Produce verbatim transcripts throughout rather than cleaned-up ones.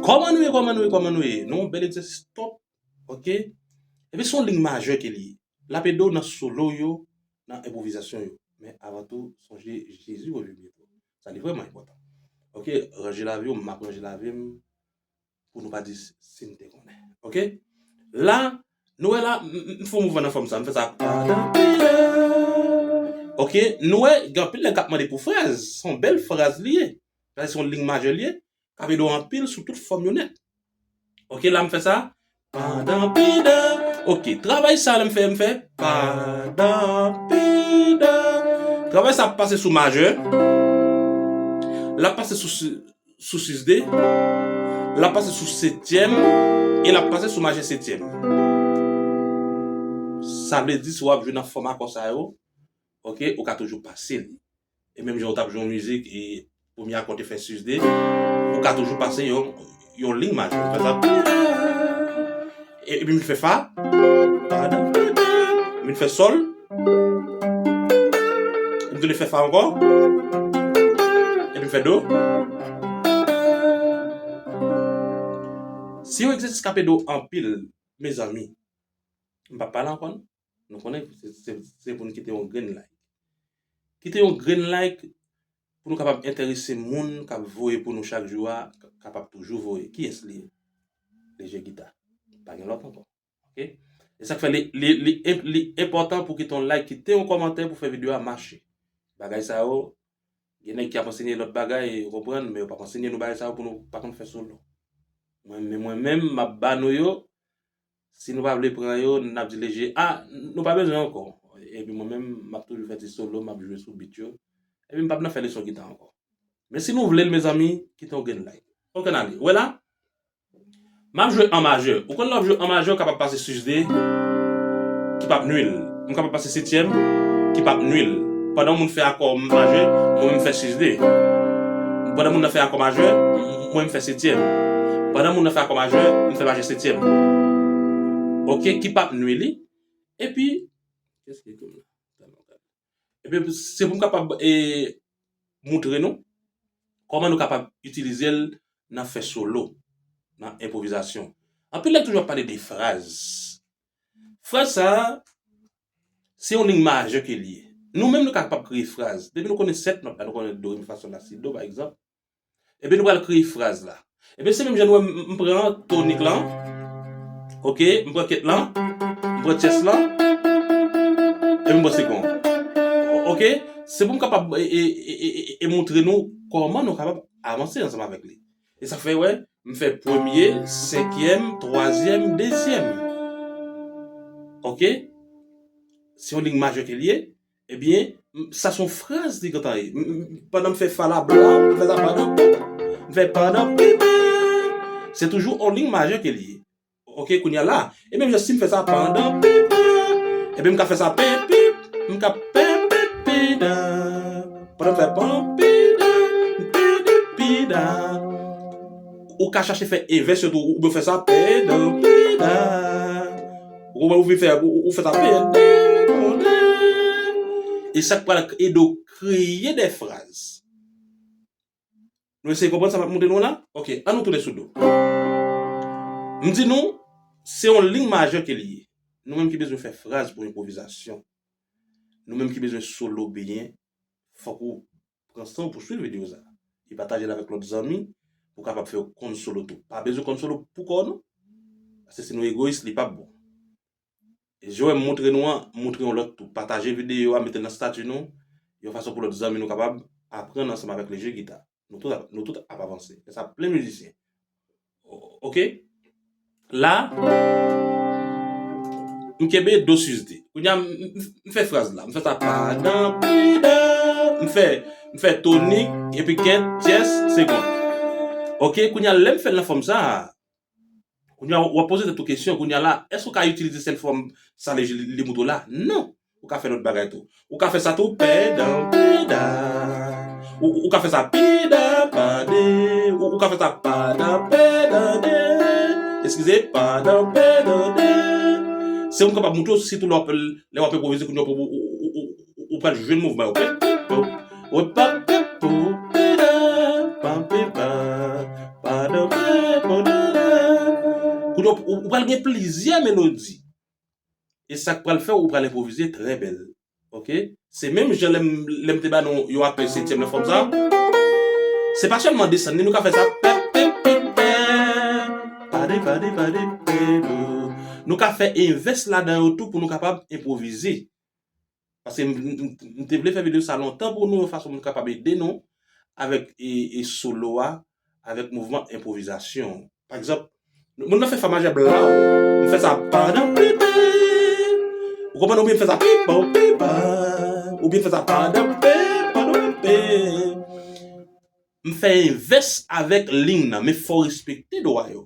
Kòman nou ye, kòman nou ye, kòman nou ye? Nou yon bèl egzèsis top, ok? Epi se yon liy majè ke li ye. L ap ede w nan solo yo, nan enpwovizasyon yo. Men avan tou, sonje Jezi revini byento. Sa li vrèman enpòtan. Ok, ranje lavi w, m ap ranje lavi m, pou nou pa di si m te konnen. Ok? La, nou wè la, m, m, m fè yon mouvman nan fòm sa, m fè sa. Ok, nou wè, gen anpil nèg k ap mande pou fraz. Se yon bèl fraz li ye. Sa se yon liy majè li ye. K ap ede w anpil sou tout fòm yo nèt. Ok, la m fè sa. Pandan, pandan. Ok, travay sa lè m fè, m fè. Pandan, pandan. Travay sa ap pase sou majè. L ap pase sou, sou sou sis de, l ap pase sou setyèm, e l ap pase sou majè setyèm. Sa vle di, si w ap jwe nan fòm akò sa yo, ok, ou ka toujou pase li. E menm jan ou t ap jwe yon mizik, e premye akò te fè sis de, ou ka toujou pase yon, yon liy majè. Fè sa. E, epi m fè fa. Epi m fè sòl. Epi m tounen fè fa ankò. Epi m fè do. Se yon egzèsis k ap ede w anpil, mezanmi. M p ap pale ankò, non. Nou konnen se, se, se pou n kite yon grenn like. Kite yon grenn like pou nou kapab enterese moun k ap voye pou nou chak jou a, k-, kapab toujou voye. Kiyès li ye? Leje Gita. Pa gen lòt ankò. Ok? E sa k fè li, li, li, li enpòtan pou kite yon like, kite yon kòmantè pou fè videyo a mache. Bagay sa yo, gen nèg ki ap ansenye lòt bagay, ou konprann, men yo p ap ansenye nou bagay sa yo pou nou pa konn fè solo. Mwen, men mwen menm, m ap ba nou yo, si nou pa vle pran yo, n ap di leje, a, nou pa bezwen ankò. Epi mwen menm, m ap toujou fè ti solo, m ap jwe sou beat yo. Epi m p ap nan fè leson gita ankò. Men si nou vle l, mezanmi, kite yon grenn like. Ok, n ale. Ou wè la? M ap jwe an majè. Ou konn lè w ap jwe an majè, ou kapab pase sis de, ki p ap nwil. M kapab pase setyèm, ki p ap nwil. Pandan yon moun fè akò majè, mwen menm m fè sis de. Pandan moun nan fè akò majè, mwen m fè setyèm. Pandan moun nan fè akò majè, m fè majè setyèm. Ok, ki p ap nwi li. Epi, kiyès ki ekri m la? Epi, se pou m kapab, e, moutre nou kòman nou kapab itilize l nan fè solo, nan enpwovizasyon. Anpil nèg toujou ap pale de fraz. Fraz sa a, se yon liy majè ke li ye. Nou menm, nou kapab kreye fraz. Depi nou konnen sèt nòt la, nou konnen do, re, mi, fa, sòl, la, si, do, pa egzanp. Ebyen, nou pral kreye fraz la. Ebyen, se menm jan nou wè m, m pran tonik lan. Ok, m pran kèt lan. M pran tyès lan. Epi m pran sekon. O-, ok, se pou m kapab e, e, e, e, e, e moutre nou kòman nou kapab avanse ansanm avèk li. E sa fè, wè, m fè premye, senkyèm, twazyèm, dezyèm. Ok? Se yon liy majè ke li ye. Ebyen, m, sa se yon fraz li gentan ye. M, m, pandan m fè fa la blan, m fè sa pandan, m fè pandan pipan. Se toujou yon liy majè ke li ye. Ok, kounye a la. E menm jan si m fè sa pandan pipan, ebyen m ka fè sa pen pip, m ka pen pip pidan. Pandan m fè pan pidan, m pen pip pidan. Ou ka chache fè envès yo tou, oubyen w fè sa pèdan, pèdan. Ou konprann, ou vin fè, ou, ou fè sa pèdan, pèdan. E sa k pral ede w kreye de fraz. Nou eseye konprann sa m ap montre nou la? Ok, ann nou tounen sou do. M di nou, se yon liy majè ke li ye. Nou menm ki bezwen fè fraz pou enpwovizasyon, nou menm ki bezwen solo byen, fòk ou pran san w pou swiv videyo sa a. E pataje l avèk lòt zanmi pou kapab fè yo konn solo tou. Pa bezwen konn solo pou kò w non. Paske si nou egoyis, li p ap bon. E jan w wè m montre nou an, montre yon lòt tou. Pataje videyo a, mete l nan estati nou, yon fason pou lòt zanmi nou kapab aprann ansanm avèk Leje Gita. Nou tout ap, nou tout ap avanse. Fè sa plen mizisyen. O-, ok? La, m kenbe do sis de. Kounye a, m, m, m fè fraz la. M fè sa padan, pidan. M fè, m fè tonik, epi kèt, tyès, segond. Ok, kounye a, lè m fè l nan fòm sa a, kounye a, w ap poze tèt ou kesyon, kounye a la, èske w ka itilize sèl fòm sa li, li, li montre w la? Non. Ou ka fè lòt bagay tou. Ou ka fè sa tou, pèdan, pèdan. Ou, ou ka fè sa, pèdan, pèdan. Ou, ou ka fè sa, pèdan, pèdan, de. Eskize, pèdan, pèdan, de. Se pou m kapab montre w, sitou lè w ap, lè w ap enpwovize, kounye a, ou, ou, ou pral jwenn mouvman yo. Pèdan, pèdan, pèdan, pèdan, pèdan. Ou, ou pral gen plizyè melodi. E sa k pral fè w, ou pral enpwovize trè bèl. Oke? Se menm jan lè m, lè m te ba nou yon akè setyèm nan fòm sa. Se pa sèlman desann li, nou ka fè sa. Pè, pè, pè, pè. Pade, pade, pade, pè, do. Nou ka fè envès ladan yo tou pou nou kapab enpwovize. Paske m, m, m, m te vle fè videyo sa lontan pou nou, yon fason pou nou kapab ede nou avèk e, e solo a, avèk mouvman enpwovizasyon. Pa egzanp, moun nan fè fa majè blaw, m fè sa pandan pipi. Ou konprann? Oubyen m fè sa pipo, pipa. Oubyen m fè sa pandan pi, pandan pi. M fè envès avèk liy nan, men fò w respekte dwa yo.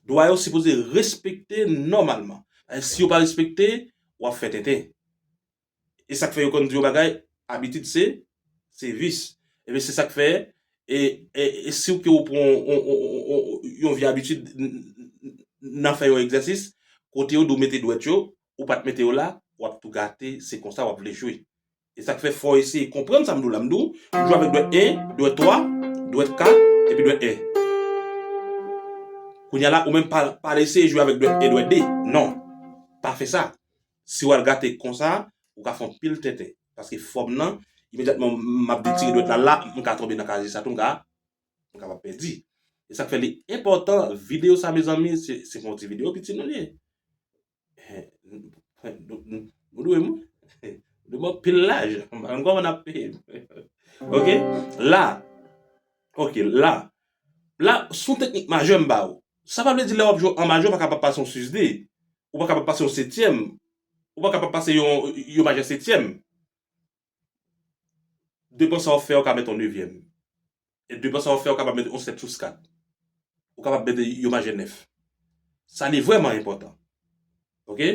Dwa yo sipoze respekte nòmalman. E si yo pa respekte, w ap fè tenten. E sa k fè yo konn di yon bagay, abitid se, se vis. Ebyen, se sa k fè, e, e, e si w ke w pran yon, yon, yon, yon, yon vye abitid n-, n-, nan fè yon egzèsis, kote yo di w mete dwèt yo, ou pa t mete yo la, w ap tou gate, se konsa w ap vle jwe. E sa k fè fò w eseye konprann sa m di w la. M di w, m jwe avèk dwèt en, dwèt twa, dwèt kat, epi dwèt en. Kounye a la, ou menm pa, pa eseye jwe avèk dwèt en, dwèt de. Non. Pa fè sa. Si w al gate konsa, ou ka fè anpil tenten. Paske fòm nan, imedyatman m ap detire dwèt la, la, m ka tonbe nan kazi sa tou, m ka, m kapab pèdi. E sa k fè li enpòtan, videyo sa, mezanmi, se, se pa yon ti videyo piti non li ye. Nou dwe m, nou dwe m anpil laj. M pa konn kòman n ap peye m. Oke? La. Oke, la. La, se yon teknik majè m ba w. Sa pa vle di lè w ap jwe an majè, ou pa kapab pase yon sis de. Ou pa kapab pase yon setyèm. Ou pa kapab pase yon, yon majè setyèm. Depan sa w ap fè, ou ka mete yon nevyèm. E depan sa w ap fè, ou kapab mete yon sèt sou kat. Ou kapab mete yon majè nèf. Sa li vrèman enpòtan. Oke?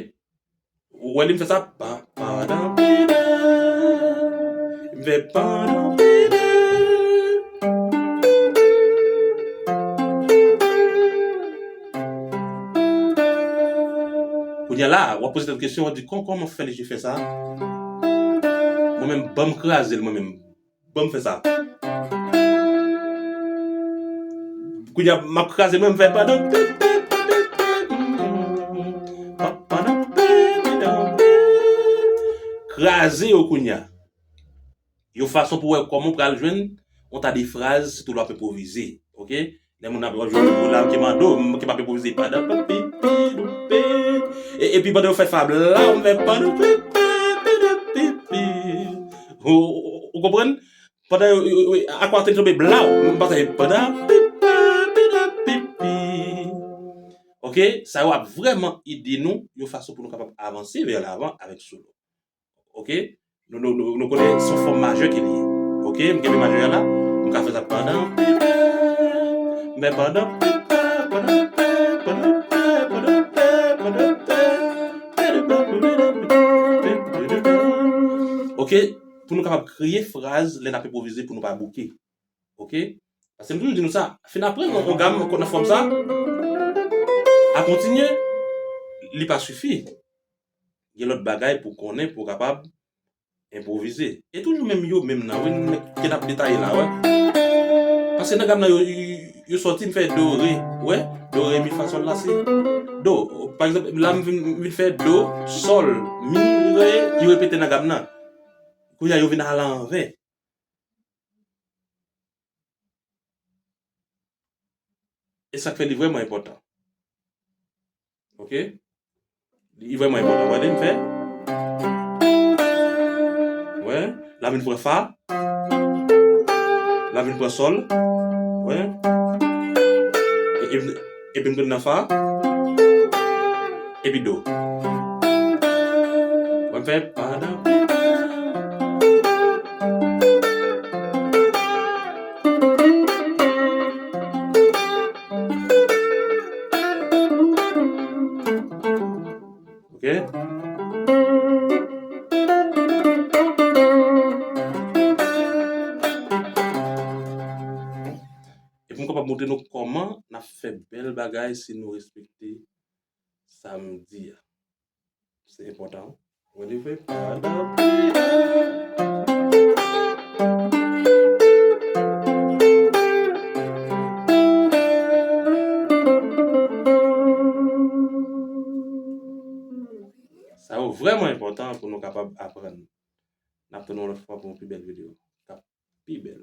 Ou wè li m fè sa? Pa, pandan, pidan. M fè pandan, pidan. Kounye a la, w ap poze tèt kesyon, w ap di, "Kò-, kòman fè li fè sa?" Mwen menm, ban m kraze l, mwen menm. Ban m fè sa. Kounye a, m ap kraze, mwen, m fè pandan. Kraze yo kounye a. Yon fason pou wè kòman w pral jwenn yon ta de fraz, sitou lè w ap enpwovize. Oke? Lè moun ap jwe yon mo la, m ke mande w, m ke m ap enpwovize pandan, pi, pi, dou, pi. E, epi pandan yo fè fab la, m fè pandan, pi, pi, pi, pi, pi. Ou, ou, ou konprann? Pandan yo, yo, yo, akò a te tonbe blaw, m pase pandan, pi, pi, pi, pi, pi. Oke? Sa yo ap vrèman ede nou yon fason pou nou kapab avanse vè lavan avèk solo. Oke? Nou, nou, nou, nou konnen se yon fòm majè ke li ye. Oke? M kenbe majè a la. M ka fè sa pandan. M fè pandan. Oke? Pou nou kapab kreye fraz lè n ap enpwovize pou nou pa bouke. Oke? Paske m toujou di nou sa, fin aprann yon, yon gam nan fòm sa, a kontinye, li pa sifi. Gen lòt bagay pou konnen, pou w kapab enpwovize. E toujou menm yo, menm nan, wi, nèg ke n ap detaye la, wè. Paske nan gam nan, yo, yo, yo sòti, m fè do, re, wè, do, re, mi, fa, sòl, la, si, do. Pa egzanp, la, m vin, m vin fè do, sòl, mi, re, yo repete nan gam nan. Kounye a, yo vin al anvè. E sa k fè li vrèman enpòtan. Oke? Li vrèman enpòtan. Gade, m fè. Wè, la vin pran fa. La vin pran sòl. Wè. E, e, epi m tounen nan fa. Epi do. Wè, m fè pandan. Oke? Epi m kapab montre nou kòman n ap fè bèl bagay si nou respekte sa m di a. Se enpòtan. Wè li vre? Pandan. Vrèman enpòtan pou nou kapab aprann. N ap tann yon lòt fwa pou yon pi bèl videyo k ap pi bèl.